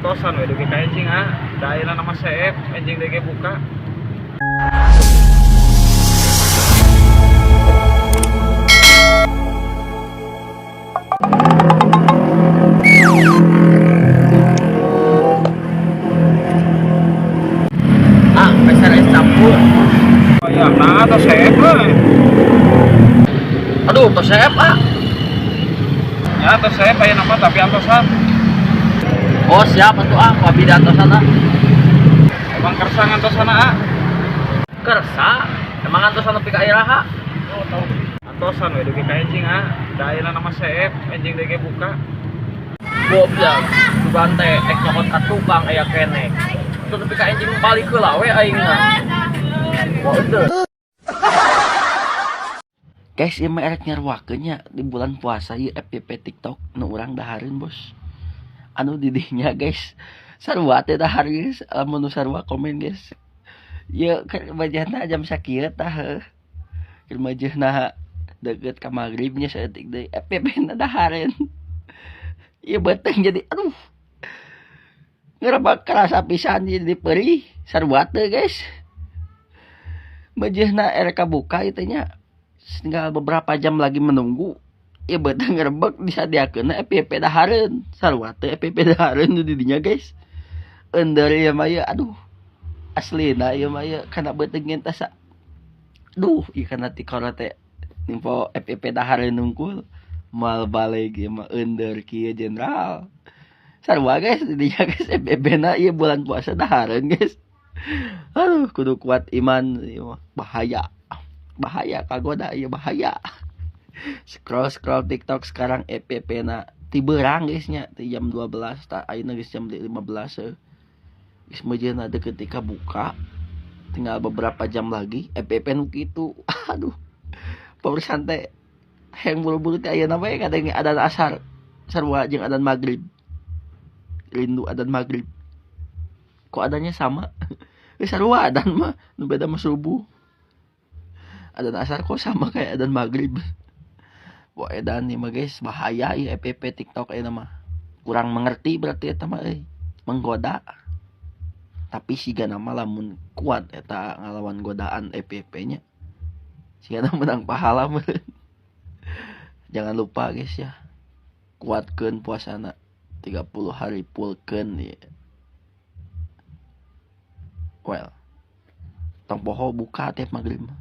Tosan we dugi ka enjing ah. Da ayeuna nama seep enjing deui ge buka. Ah, meser es campur. Oh ya, nah tos seep euy. Aduh, tos seep ah. Ya tos seep ayeuna mah tapi antosan. Oh, siap atuh ah, ku abi diantosan ah. Emang kersa ngantosana ah. Kersa, emang antosan nepi ka iraha? Antosan we dugi ka enjing ah. Da ayeuna nama seep enjing deui ge buka. Goblok, sugan teh ek nyokot ka tukang aya keneh. Teu nepi ka enjing balik heula we aing mah. Wah, henteu. Guys, ieu mah erek nyaruakeun nya di bulan puasa ieu FYP TikTok nu urang dahareun bos. Anu di dinya guys, sarua teh dahar guys, lamun nu sarua komen guys. Ieu keur majehna jam sakieu tah heuh. Keur majehna deukeut ka magrib nya saeutik deui FYP na dahareun. Ieu beuteung jadi aduh. Ngerebak kerasa pisan jadi perih sarua teu guys. Majehna erek kabuka ieu teh nya. Tinggal beberapa jam lagi menunggu. Ieu beuteung ngerebek disadiakeun FYP dahareun. Sarua teu FYP dahareun nu di dinya guys. Endeur ieu mah ieu aduh. Aslina ieu mah ieu kana beuteung ge teh sa. Duh, ieu kana tikoro teh nimpo FYP dahareun nungkul. Moal baleg ieu mah endeur kieu jenderal. Sarua guys di dinya guys FYP na ieu bulan puasa dahareun guys. Aduh, kudu kuat iman ieu mah bahaya. Bahaya kagoda ieu bahaya. Scroll-scroll TikTok sekarang FYP na ti beurang guys nya ti jam 12 ta ayeuna geus jam 15 heuh. Geus meujeuhna deukeut ti kabuka. Tinggal beberapa jam lagi FYP nu kitu. Aduh. Pameriksaan teh hayang buru-buru teh ayeuna we kadenge adan asar. Sarua jeung adan magrib. Rindu adan magrib. Kok adannya sama? Geus sarua adan mah, nu beda mah subuh. Adan asar kok sama kayak adan maghrib. Wah edan nih mah guys, bahaya ieu FYP TikTok ayeuna mah. Kurang mengerti berarti eta mah euy. Menggoda. Tapi sigana mah lamun kuat eta ngalawan godaan FYP nya. Sigana menang pahala meureun. Jangan lupa guys ya. Kuatkeun puasana 30 hari pulkeun ieu. Well, tong poho buka tiap maghrib mah.